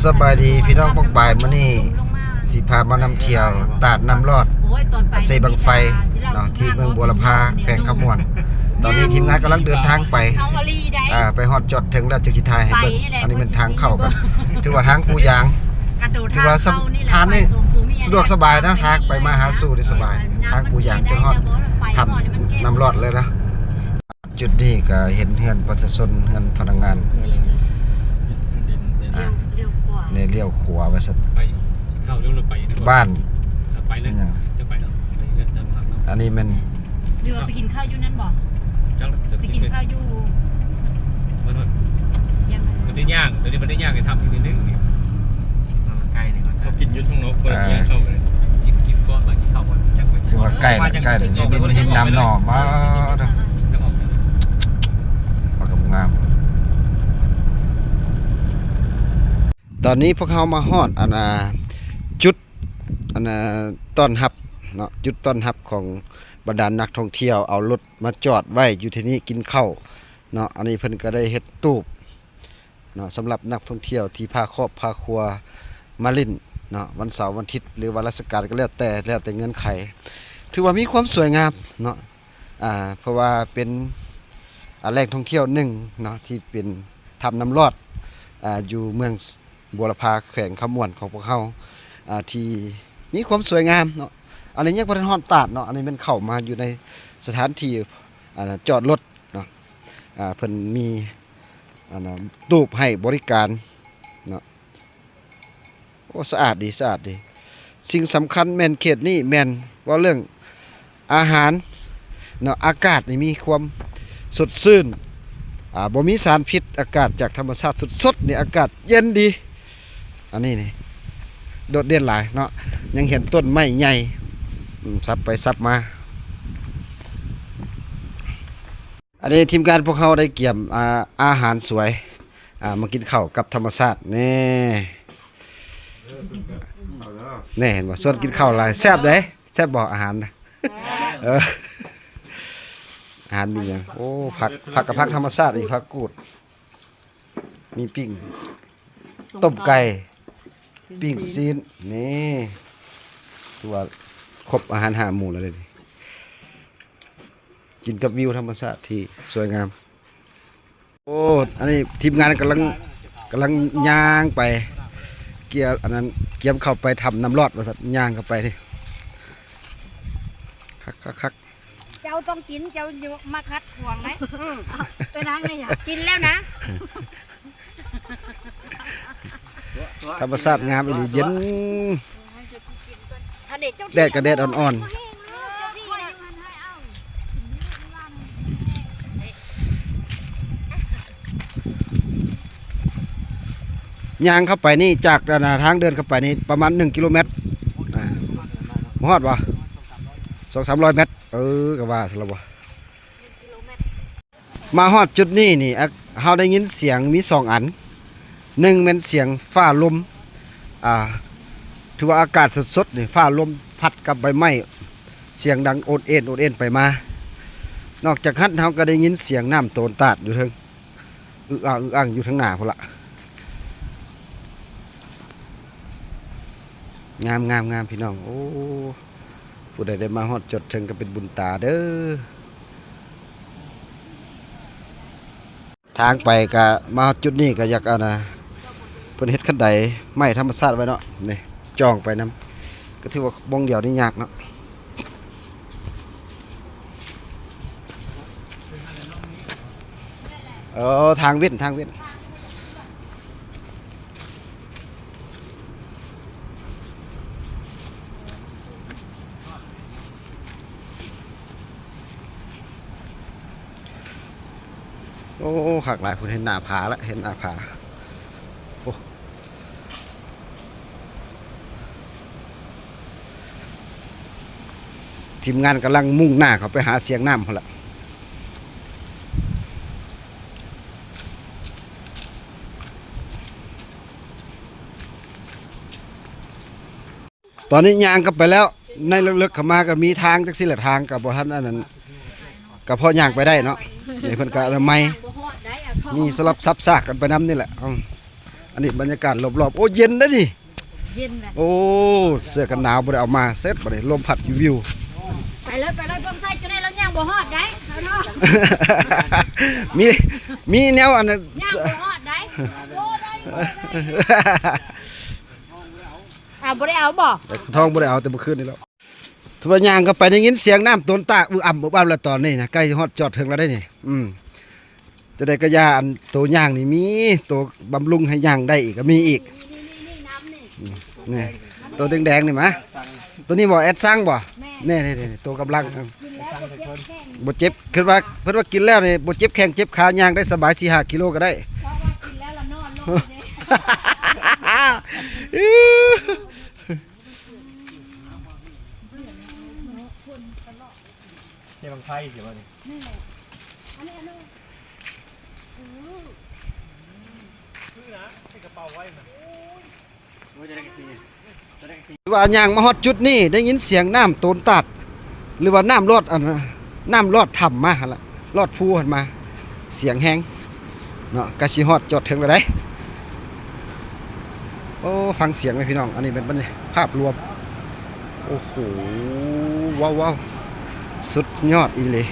ສະບາຍດີພີ່ນ້ອງປ້ອງປາຍ, ມື້ນີ້ຊິພາມານຳທ່ຽວຕາດນ້ຳລອດ ເຊບັ້ງໄຟເນາະ ທີ່ເມືອງບົວລະພາ ແຂວງຄຳມ່ວນ. ຕອນນີ້ທີມງານກຳລັງເດີນທາງໄປ ອ່າ ໄປຮອດຈອດເຖິງແລ້ວຈຶ່ງຊິຖ່າຍໃຫ້ເບິ່ງ. ອັນນີ້ແມ່ນທາງເຂົ້າກັນ ຖືວ່າທາງປູຢາງ ຖືວ່າສະ ທາງນີ້ສະດວກສະບາຍນະ, ທາງໄປມາຫາສູ່ນີ້ສະບາຍ, ທາງປູຢາງຈົນຮອດຖ້ຳນ້ຳລອດເລີຍນະ. ຈຸດນີ້ກໍເຫັນເຮືອນປະຊາຊົນ, ເຮືອນພະນັກງານ ອ່າ ລ້ຽວຂວາ ໃນລ້ຽວຂວາວ່າຊັ້ນ ໄປເຂົ້າເລື່ອງໄປ ບ້ານ ໄປເລີຍ ຫຍັງ ຈະໄປເນາະ ໄປເຮືອນຈຳພັກເນາະ. ອັນນີ້ແມ່ນ ຫຼືວ່າໄປກິນຂ້າວຢູ່ນັ້ນບໍ່? ຈັກ ໄປກິນຂ້າວຢູ່ ມັນ ມັນຊິຍ່າງ ຕົວນີ້ມັນໄດ້ຍ່າງໄປທຳອີກນິດໜຶ່ງ. ມັນໃກ້ນີ້ ເຂົາເຈົ້າກິນຢູ່ທາງນອກ ບໍ່ໄດ້ກິນເຂົ້າເລີຍ. ກິນ ກິນກ່ອນ ມາກິນເຂົ້າກ່ອນ ຈັກໄປ ຖືວ່າໃກ້ແລ້ວ ໃກ້ແລ້ວ. ນີ້ເຫັນນ້ຳໜອງ ວ້າວ ປາກະງາມ. ຕອນນີ້ພວກເຮົາມາຮອດ ອັນ ອ່າ ຈຸດ ອັນ ອ່າ ຕ້ອນຮັບເນາະ, ຈຸດຕ້ອນຮັບຂອງບັນດານັກທ່ອງທ່ຽວ ເອົາລົດມາຈອດໄວ້ຢູ່ທີ່ນີ້ກິນເຂົ້າເນາະ. ອັນນີ້ເພິ່ນກໍໄດ້ເຮັດຕູບເນາະ ສຳລັບນັກທ່ອງທ່ຽວທີ່ພາຄອບພາຄົວມາຫຼິ້ນເນາະ ວັນເສົາວັນທິດ ຫຼືວ່າລາຊະການກໍແລ້ວແຕ່ ແລ້ວແຕ່ເງື່ອນໄຂ. ຖືວ່າມີຄວາມສວຍງາມເນາະ ອ່າ ເພາະວ່າເປັນ ອ່າ ແຫຼ່ງທ່ອງທ່ຽວໜຶ່ງເນາະ ທີ່ເປັນຖ້ຳນ້ຳລອດ ອ່າ ຢູ່ເມືອງບົວລະພາ ແຂວງຄຳມ່ວນຂອງພວກເຮົາ ອ່າ ທີ່ມີຄວາມສວຍງາມເນາະ. ອັນນີ້ຍັງບໍ່ທັນຮອດຕາດເນາະ, ອັນນີ້ແມ່ນເຂົ້າມາຢູ່ໃນສະຖານທີ່ ອ່າ ຈອດລົດເນາະ. ອ່າ ເພິ່ນມີ ອັນນ່າ ຕູບໃຫ້ບໍລິການເນາະ. ໂອ້ ສະອາດດີ ສະອາດດີ. ສິ່ງສຳຄັນແມ່ນເຂດນີ້ແມ່ນເວົ້າເລື່ອງອາຫານເນາະ, ອາກາດນີ້ມີຄວາມສົດຊື່ນ ອ່າ ບໍ່ມີສານພິດ, ອາກາດຈາກທຳມະຊາດສົດໆ ນີ້ ອາກາດເຢັນດີ. ອັນນີ້ນີ້ໂດດເດັ່ນຫຼາຍເນາະ, ຍັງເຫັນຕົ້ນໄມ້ໃຫຍ່ ອືມ ສັບໄປສັບມາ. ອັນນີ້ທີມງານພວກເຮົາໄດ້ກຽມ ອ່າ ອາຫານສວຍ ອ່າ ມາກິນເຂົ້າກັບທຳມະຊາດ. ແນ່ ແນ່ ເຫັນບໍ່? ຊວນກິນເຂົ້າຫຼາຍ. ແຊບເດ້? ແຊບບໍ່ອາຫານນະ? ເອີ ອາຫານມີຫຍັງ? ໂອ້ ຜັກ ຜັກກະຜັກທຳມະຊາດອີກ, ຜັກກູດ, ມີປີ້ງ ຕົ້ມໄກ່ ປີ້ງຊີ້ນ. ນີ້ ຖືວ່າຄົບອາຫານຫ້າໝູ່ແລ້ວເດ້ນີ້. ກິນກັບວິວທຳມະຊາດທີ່ສວຍງາມ. ໂອ້ ອັນນີ້ທີມງານກຳລັງ ກຳລັງຍ່າງໄປ ກຽມ ອັນນັ້ນ ກຽມເຂົ້າໄປຖ້ຳນ້ຳລອດວ່າຊັ້ນ, ຍ່າງເຂົ້າໄປນີ້ ຄັກໆໆ. ເຈົ້າຕ້ອງກິນ ເຈົ້າຢ່າມາຂັດຂວາງໄດ໋. ອືມ ໄປນັ່ງນີ້ຫຍັງ? ກິນແລ້ວນະ. ທຳມະຊາດງາມອີ່ຫຼີ, ເຢັນ ແດດກໍແດດອ່ອນໆ. ຍ່າງເຂົ້າໄປນີ້ ຈາກ ອັນນ່າ ທາງເດີນເຂົ້າໄປນີ້ປະມານໜຶ່ງກິໂລແມັດ. ອ່າ ບໍ່ຮອດບໍ່? ສອງສາມຮ້ອຍແມັດ. ເອີ ກໍວ່າຊັ້ນລະບໍ່? ມາຮອດຈຸດນີ້ນີ້ ອາ ເຮົາໄດ້ຍິນສຽງມີສອງອັນ, ໜຶ່ງແມ່ນສຽງຟ້າລົມ ອ່າ ຖືວ່າອາກາດສົດໆນີ້ ຟ້າລົມພັດກັບໃບໄມ້ ສຽງດັງໂອດເອນໂອດເອນໄປມາ. ນອກຈາກນັ້ນເຮົາກໍໄດ້ຍິນສຽງນ້ຳໂຕນຕາດຢູ່ເທິງ ອຶກອັກອຶກອັກຢູ່ທາງໜ້າພຸ້ນລະ. ງາມ ງາມ ງາມ ພີ່ນ້ອງ. ໂອ້ ຜູ້ໃດໄດ້ມາຮອດຈອດເຖິງກໍເປັນບຸນຕາເດີ້. ທາງໄປກະມາຮອດຈຸດນີ້ກະຢາກ ອັນນ່າ ເພິ່ນເຮັດຄັນໄດໄມ້ທຳມະຊາດໄວ້ເນາະ ນີ້ ຈອງໄປນຳ ກໍຖືວ່າບ່ອນດຽວນີ້ຍາກເນາະ. ເອີ ທາງເວັ້ນ ທາງເວັ້ນ. ໂອ້ ຄັກຫຼາຍ ພຸ້ນເຫັນໜ້າຜາລະ ເຫັນໜ້າຜາ. ໂອ້ ທີມງານກຳລັງມຸ່ງໜ້າເຂົ້າໄປຫາສຽງນ້ຳພຸ້ນລະ. ຕອນນີ້ຍ່າງເຂົ້າໄປແລ້ວ ໃນເລິກໆເຂົ້າມາກໍມີທາງຈັກຊີ້ແຫຼະ, ທາງກໍບໍ່ທັນອັນນັ້ນ ກໍພໍຍ່າງໄປໄດ້ເນາະ. ນີ້ເພິ່ນກໍອະນາໄມ ມີສຳລັບສັບສາກກັນໄປນຳນີ້ແຫຼະ. ເອົາ ອັນນີ້ບັນຍາກາດລອບໆ ໂອ້ ເຢັນເດ້ນີ້ ເຢັນແຫຼະ ໂອ້ ເສື້ອກັນໜາວບໍ່ໄດ້ເອົາມາ ເສັດບັດນີ້ ລົມພັດຢູ່ວິວ ໄປເລີຍ ໄປເລີຍ ພວກໃສ່ຈຸໃນລາວຍ່າງບໍ່ຮອດໄດ໋ ເອົາເນາະ ມີ ມີແນວອັນນັ້ນ ຍ່າງບໍ່ຮອດໄດ໋ ໂອ້ ໄດ້ຢູ່ ໄດ້ຢູ່ ອ້າວ ບໍ່ໄດ້ເອົາບໍ່? ແຕ່ທອງບໍ່ໄດ້ເອົາແຕ່ມື້ຄືນນີ້ແລ້ວ. ຖືວ່າຍ່າງເຂົ້າໄປໄດ້ຍິນສຽງນ້ຳໂຕນຕາກອຶອຳອຶອຳແລ້ວຕອນນີ້ນະ ໃກ້ຮອດຈອດເຖິງແລ້ວເດ້ນີ້ ອືມ ຈະໄດ້ກະຢາ ອັນໂຕຍ່າງນີ້ມີ ໂຕບຳລຸງໃຫ້ຍ່າງໄດ້ອີກກະມີອີກ ນີ້ ໂຕແດງໆນີ້ມາ ໂຕນີ້ບໍ່ ແອັດຊັງບໍ່? ແມ່ນ ນີ້ໆໆ ໂຕກຳລັງ ກິນແລ້ວບໍ່ເຈັບແຂ້ງ ບໍ່ເຈັບ ຄິດວ່າ ເພິ່ນວ່າກິນແລ້ວນີ້ບໍ່ເຈັບແຂ້ງເຈັບຂາ ຍ່າງໄດ້ສະບາຍສີ່ຫ້າກິໂລກະໄດ້ ເພາະວ່າກິນແລ້ວລະນອນລົງເດ້. ເຮັດບັ້ງໄຟຊິວະນີ້ ນີ້ແຫຼະ ອັນນີ້ ອັນນີ້ ຖືກະເປົາໄວ້ນະ ໂອ້ຍ ຈະໄດ້ກະຊີ ຈະໄດ້ກະຊີ ວ່າຍ່າງມາຮອດຈຸດນີ້ ໄດ້ຍິນສຽງນ້ຳໂຕນຕາດ ຫຼືວ່ານ້ຳລອດ ອັນ ນ້ຳລອດຖ້ຳມາຫັ້ນລະ ລອດພູຫັ້ນມາ ສຽງແຮງເນາະ ກະຊິຮອດຈອດເຖິງແລ້ວໃດ໋. ໂອ້ ຟັງສຽງໄວ້ພີ່ນ້ອງ ອັນນີ້ເປັນບັນຍາ ພາບລວມ ໂອ້ໂຫ ວ້າວໆ ສຸດຍອດອີ່ຫຼີ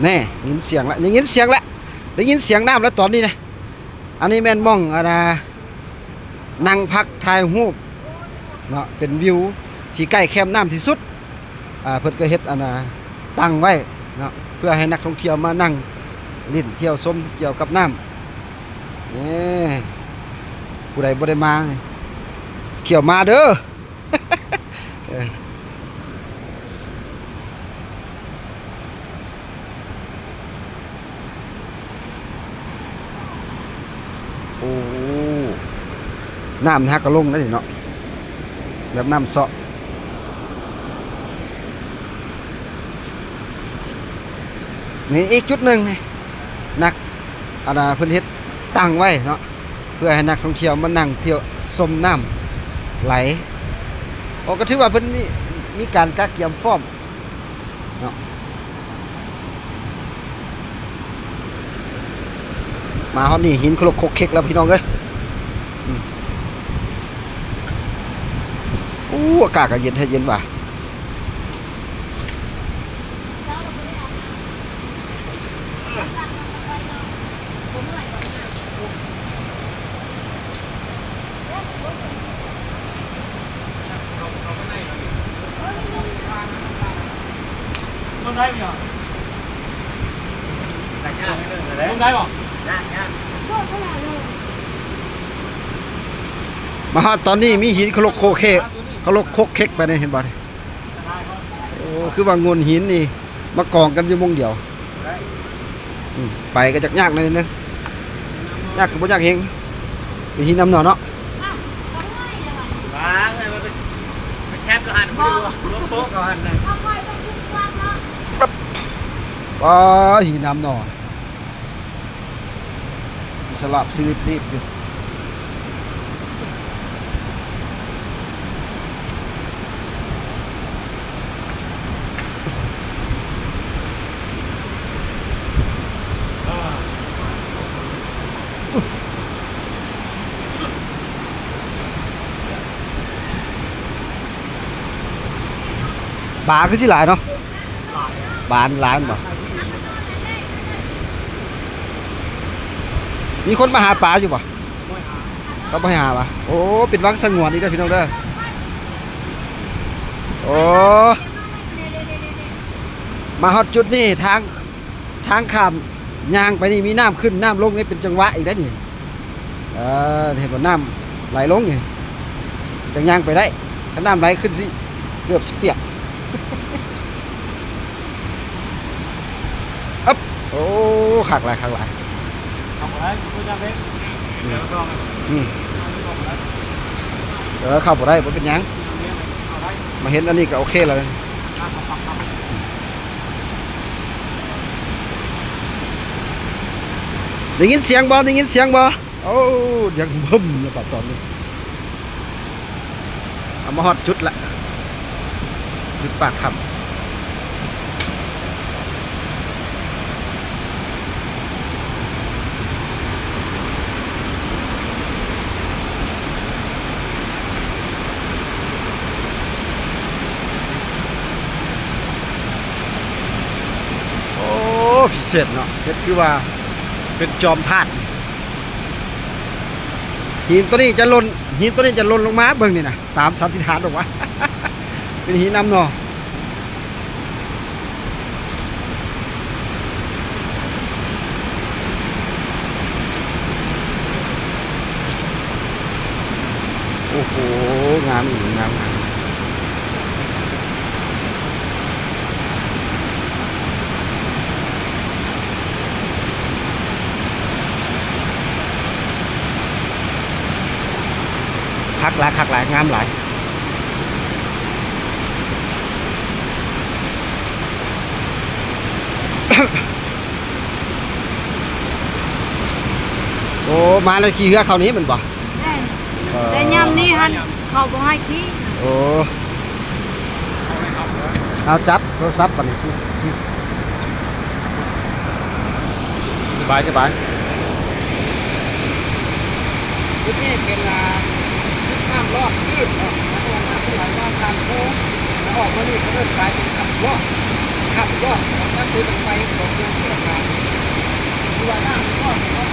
ແນ່ ຍິນສຽງລະ ໄດ້ຍິນສຽງລະ ໄດ້ຍິນສຽງນ້ຳລະຕອນນີ້ນະ. ອັນນີ້ແມ່ນໝ່ອງ ອັນນ່າ ນັ່ງພັກຖ່າຍຮູບເນາະ ເປັນວິວທີ່ໃກ້ແຄມນ້ຳທີ່ສຸດ ອ່າ ເພິ່ນກະເຮັດ ອັນນ່າ ຕັ້ງໄວ້ເນາະ ເພື່ອໃຫ້ນັກທ່ອງທ່ຽວມານັ່ງຫຼິ້ນທ່ຽວຊົມກ່ຽວກັບນ້ຳ ເອີ ຜູ້ໃດບໍ່ໄດ້ມາ ຂ້ຽວມາເດີ. ເອີ ໂອ້ ນ້ຳຫາກະລົງໄດ້ເນາະ ແບບນ້ຳເຊາະ. ນີ້ອີກຈຸດໜຶ່ງນີ້ ນັກ ອັນນ່າ ເພິ່ນເຮັດຕັ້ງໄວ້ເນາະ ເພື່ອໃຫ້ນັກທ່ອງທ່ຽວມານັ່ງທ່ຽວຊົມນ້ຳໄຫຼ. ໂອ້ ກະຖືວ່າເພິ່ນມີ ມີການກະກຽມພ້ອມເນາະ. ມາຮອດນີ້ ຫີນໂຄລົກຄົກເຄັກແລ້ວພີ່ນ້ອງເອີຍ. ອືມ ໂອ້ ອາກາດກະເຢັນແທ້ເຢັນວ່າ. ມາຮອດຕອນນີ້ມີຫີນໂຄລົກໂຄເຄ ໂຄລົກຄົກເຄັກໄປນີ້ ເຫັນບໍ່ນີ້? ໂອ້ ຄືວ່າໂງ່ນຫີນນີ້ມາກອງກັນຢູ່ໝ່ອງດຽວ. ອືມ ໄປກະຈັກຍາກໜ້ອຍໜຶ່ງ ຍາກກະບໍ່ຍາກແຮງ ເປັນຫີນນ້ຳໜໍ່ເນາະ. ວາງໃຫ້ມັນເປັນ ເປັນແຊັບລະຫັ້ນ ບໍ່ ໂປະເຂົາຫັ້ນນະ. ປັບ ວ້າ ຫີນນ້ຳໜໍ່. ມີສະຫຼາບຊີວິດລີບຢູ່. ປາຄືຊິຫຼາຍເນາະ. ປາຫຼາຍແມ່ນບໍ່? ມີຄົນມາຫາປາຢູ່ບໍ່? ເຂົາບໍ່ໃຫ້ຫາຫວາ? ໂອ້ ເປັນວັງສະຫງວນອີກແລ້ວພີ່ນ້ອງເດີ. ໂອ້ ມາຮອດຈຸດນີ້ ທາງ ທາງຂ້າມຍ່າງໄປນີ້ ມີນ້ຳຂຶ້ນນ້ຳລົງນີ້ ເປັນຈັງຫວະອີກໄດ໋ນີ້. ເອີ ເຫັນບໍ່ ນ້ຳໄຫຼລົງນີ້ ຈັ່ງຍ່າງໄປໄດ້. ຄັນນ້ຳໄຫຼຂຶ້ນຊິ ເກືອບຊິປຽກ. ອຶບ ໂອ້ ຄັກຫຼາຍ ຄັກຫຼາຍ. ເຂົ້າບໍ່ໄດ້ ບໍ່ຢາກເດ້. ອືມ ເອີ ເຂົ້າບໍ່ໄດ້ ບໍ່ເປັນຫຍັງ ເຂົ້າໄດ້ ມາເຫັນອັນນີ້ກະໂອເຄແລ້ວ. ໄດ້ຍິນສຽງບໍ່? ໄດ້ຍິນສຽງບໍ່? ໂອ້ ຍັງບຶ້ມຢູ່ປາກຕອນນີ້. ເອົາມາຮອດຈຸດລະ. ຈຸດປາກຖ້ຳ. ໂອ້ ພິເສດເນາະ ເຮັດຄືວ່າເປັນຈອມທາດ. ຫີນໂຕນີ້ຈະຫຼົ່ນ ຫີນໂຕນີ້ຈະຫຼົ່ນລົງມາ ເບິ່ງນີ້ນະ ຕາມສັນນິຖານອອກວ່າ ເປັນຫີນນ້ຳໜໍ່. ໂອ້ໂຫ ງາມອີ່ຫຼີ ງາມ ງາມ. ຄັກຫຼາຍ ຄັກຫຼາຍ ງາມຫຼາຍ. ໂອ້ ມາແລ້ວຂີ່ເຮືອເຂົ້ານີ້ແມ່ນບໍ່? ແມ່ນ ເອີ ແຕ່ຍາມນີ້ຫັ້ນເຂົາບໍ່ໃຫ້ຂີ່. ໂອ້ ເອົາຈັບໂທລະສັບບັດນີ້ ຊິ ຊິ ສະບາຍ ສະບາຍ. ຈຸດນີ້ເປັນ ອ່າ ຈຸດນ້ຳລອດພື້ນເນາະ ເພາະວ່ານ້ຳມັນໄຫຼມາຜ່ານໂພ ແລ້ວອອກມານີ້ ເຂົາເອີ້ນກາຍເປັນຖ້ຳລອດ ຖ້ຳລອດ ຈາກສຸດໄປຂອງເມືອງແກ່ນາງ ຄືວ່ານ້ຳມັນລອດເນາະ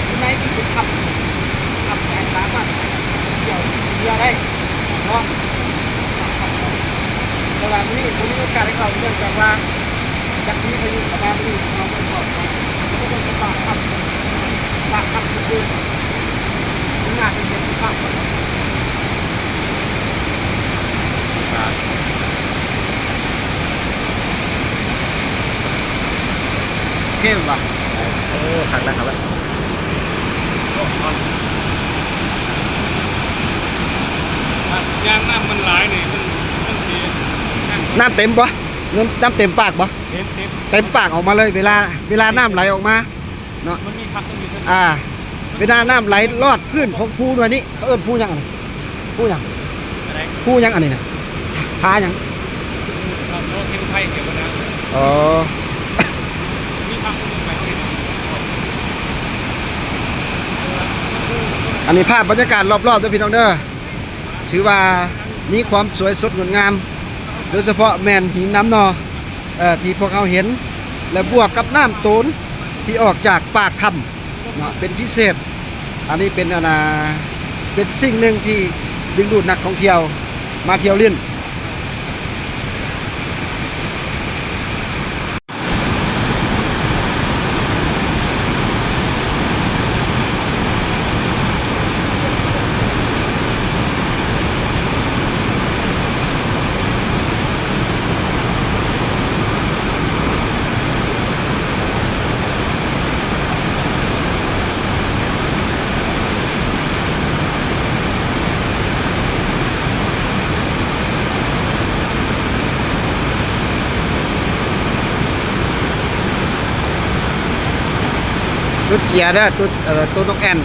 ຢູ່ໃນນີ້ເປັນຖ້ຳ ຖ້ຳໃດສາມາດໄປທ່ອງທ່ຽວເຮືອໄດ້ເນາະ ແຕ່ວ່າມື້ນີ້ບໍ່ມີໂອກາດໄດ້ເຂົ້າ ເນື່ອງຈາກວ່າ ຈັກມີພາຍຸເຂົ້າມາມື້ນີ້ ເຮົາບໍ່ໄດ້ເຂົ້າໄປ ເຮົາກໍຕ້ອງໄປປາກຖ້ຳ ປາກຖ້ຳຊື່ໆ ມັນໜ້າຈະເປັນພາບ ເຫັນບໍ່? ໂອ້ ຄັກແລ້ວ ຄັກແລ້ວ. ຍາມນ້ຳມັນຫຼາຍນີ້ ມັນ ມັນຊິ ນ້ຳເຕັມບໍ່? ນ້ຳ ນ້ຳເຕັມປາກບໍ່? ເຕັມ ເຕັມ ເຕັມປາກອອກມາເລີຍ ເວລາ ເວລານ້ຳໄຫຼອອກມາເນາະ ມັນມີພັກ ມັນມີ ອ່າ ເວລານ້ຳໄຫຼລອດພື້ນຂອງພູໜ່ວຍນີ້ ເຂົາເອີ້ນພູຫຍັງອັນນີ້? ພູຫຍັງ? ອາ ພູຫຍັງອັນນີ້ນະ? ຜາຫຍັງ? ເອີ ມີພັກ ມັນມີໄປເອົາເອງ ອັນນີ້ພາບບັນຍາກາດລອບໆເດີພີ່ນ້ອງເດີ. ຖືວ່າມີຄວາມສວຍສົດງົດງາມ ໂດຍສະເພາະແມ່ນຫີນນ້ຳໜໍ່ ເອີ ທີ່ພວກເຮົາເຫັນ ແລະ ບວກກັບນ້ຳໂຕນທີ່ອອກຈາກປາກຖ້ຳເນາະ ເປັນພິເສດ. ອັນນີ້ເປັນ ອັນນ່າ ເປັນສິ່ງໜຶ່ງທີ່ດຶງດູດນັກທ່ອງທ່ຽວມາທ່ຽວຫຼິ້ນ. ຕຸດເຈຍເດີ ຕຸດ ເອີ ຕຸດນົກແອ່ນ.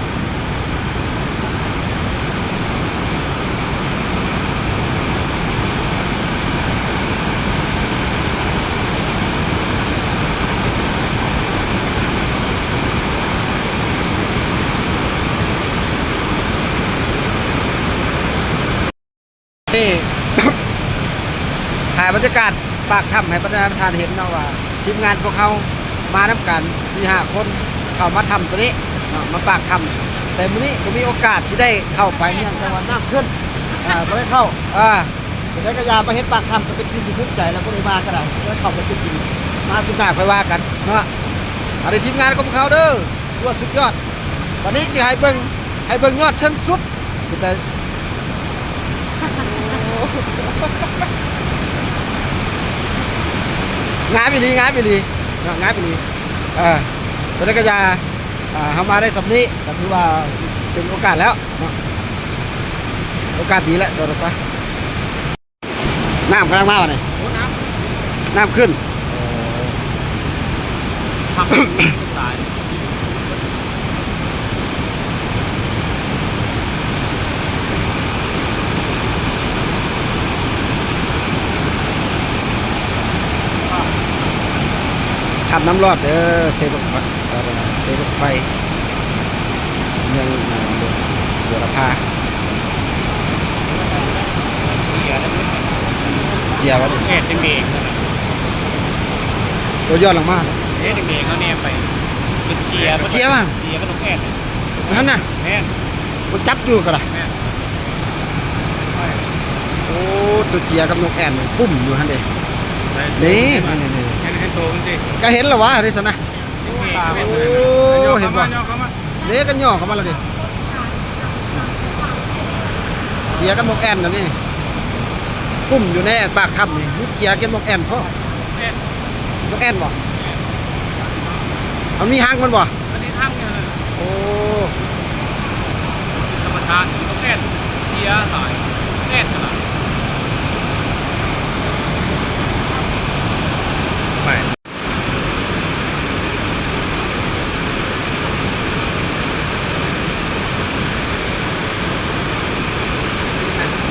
ນີ້ ຖ່າຍບັນຍາກາດປາກຖ້ຳໃຫ້ບັນດາທ່ານເຫັນເນາະ ວ່າທີມງານພວກເຮົາມານຳກັນສີ່ຫ້າຄົນ ເຂົ້າມາຖ້ຳໂຕນີ້ເນາະ ມາປາກຖ້ຳ. ແຕ່ມື້ນີ້ບໍ່ມີໂອກາດຊິໄດ້ເຂົ້າໄປ ເນື່ອງຈາກວ່ານ້ຳຂຶ້ນ ອ່າ ບໍ່ໄດ້ເຂົ້າ ອ່າ ຈັ່ງໃດກໍຢ່າ ມາເຫັນປາກຖ້ຳກໍເປັນສິ່ງທີ່ພູມໃຈແລ້ວ ບໍ່ໄດ້ມາກໍໄດ້ ບໍ່ໄດ້ເຂົ້າໄປຈຸດນີ້ ມາສຸດໜ້າຄ່ອຍວ່າກັນເນາະ. ອັນນີ້ທີມງານຂອງພວກເຮົາເດີ ຖືວ່າສຸດຍອດ. ບັດນີ້ຊິໃຫ້ເບິ່ງ ໃຫ້ເບິ່ງຍອດເທິງສຸດ ເປັນຕາ ງາມອີ່ຫຼີ ງາມອີ່ຫຼີເນາະ ງາມອີ່ຫຼີ. ເອີ ເປັນໃດກໍຢ່າ ອ່າ ເຮົາມາໄດ້ສ່ຳນີ້ ກໍຖືວ່າເປັນໂອກາດແລ້ວເນາະ ໂອກາດດີແລ້ວ ວ່າຊັ້ນຊະ. ນ້ຳກຳລັງມາບັດນີ້ ໂອ້ ນ້ຳ ນ້ຳຂຶ້ນ ເອີ ຫຼາຍ. ນ້ຳລອດເດີ ເຊລົດໄຟ ເອີ ເຊລົດໄຟ ເມືອງ ເອີ ບົວລະພາ ເຈຍວະນີ້ ແອດແດງໆ ໂຕຍ້ອນຫຼັງມາ ເດແດງໆ ເຮົາແນມໄປ ເປັນເຈຍ ເຈຍວະ ເຈຍກະນົກແອດ ຫັ້ນນະ ແມ່ນ ມັນຈັບຢູ່ກະດາ ແມ່ນ ໂອ້ ໂຕເຈຍກັບນົກແອດປຸ້ມຢູ່ຫັ້ນເດ ນີ້ ນີ້ ນີ້ ນີ້ ເຫັນ ເຫັນໂຕມັນຕິ ກະເຫັນລະວະ ເດຊັ້ນນະ ໂອ້ ເຫັນບໍ່ ເດ້ ກະຫຍໍ້ເຂົ້າມາແລ້ວເດ ເຈຍກັບນົກແອດນະນີ້ ປຸ້ມຢູ່ໃນປາກຖ້ຳນີ້ ມີເຈຍກັບນົກແອດພ້ອມ ນົກແອດບໍ່ ມັນມີຮັງມັນບໍ່ ອັນນີ້ທັງຢູ່ ໂອ້ ທຳມະຊາດ ນົກແອດເສຍຫຼາຍ ນົກແອດຂະໜາດ ໄປ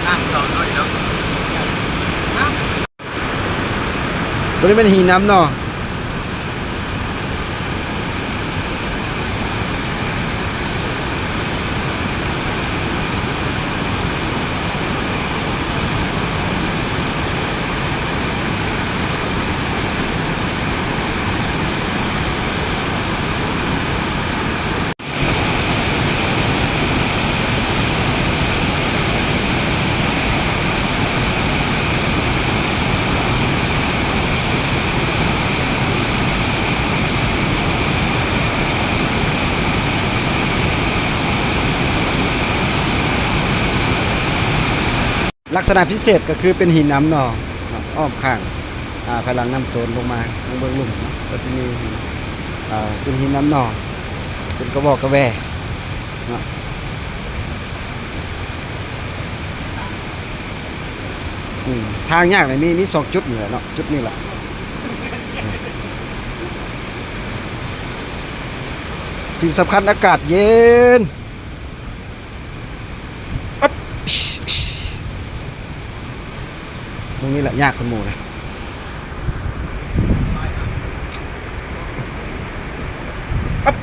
ນ້ຳສອງເຮົານີ້ເນາະ ໂຕນີ້ແມ່ນຫີນນຳເນາະ. ລັກສະນະພິເສດກະຄືເປັນຫີນນຳໜໍ່ອ້ອມຂ້າງ ອາ ພາຍຫຼັງນ້ຳໂຕນລົງມາ ລົງເບື້ອງລຸ່ມເນາະ ກະຊິມີຫີນ ອາ ເປັນຫີນນຳໜໍ່ ເປັນກະວອກກະແວເນາະ ອືມ ທາງຍາກນີ້ມີ ມີສອງຈຸດນີ້ແຫຼະເນາະ ຈຸດນີ້ແຫຼະ ສິ່ງສຳຄັນອາກາດເຢັນ. ອັບ ເບິ່ງນີ້ແຫຼະຍາກກວ່າໝູ່ນະ ອັບ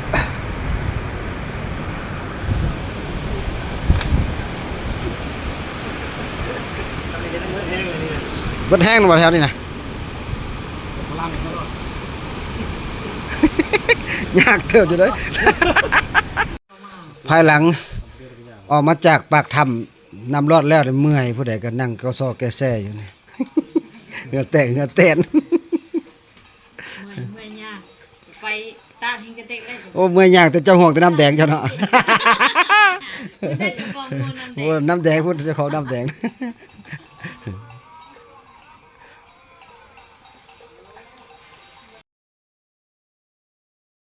ເບິດແຮງແລ້ວບໍ່ແຖວນີ້ນະ ຍາກເຕີບຢູ່ເດ້. ພາຍຫຼັງອອກມາຈາກປາກຖ້ຳນ້ຳລອດແລ້ວ ເມື່ອຍ ຜູ້ໃດກະນັ່ງກະຊໍແກແຊຢູ່ນີ້ ເຫື່ອແຕກເຫື່ອແຕນ ເມື່ອຍ ເມື່ອຍຍາກ ໄປຕາດຫິນກະເຕັກເລີຍ ໂອ້ ເມື່ອຍຍາກ ແຕ່ເຈົ້າຫ່ວງແຕ່ນ້ຳແດງເຈົ້າເນາະ ເຈົ້າຂອງນ້ຳແດງ ໂອ້ ນ້ຳແດງພຸ້ນ ເຈົ້າຂອງນ້ຳແດງ.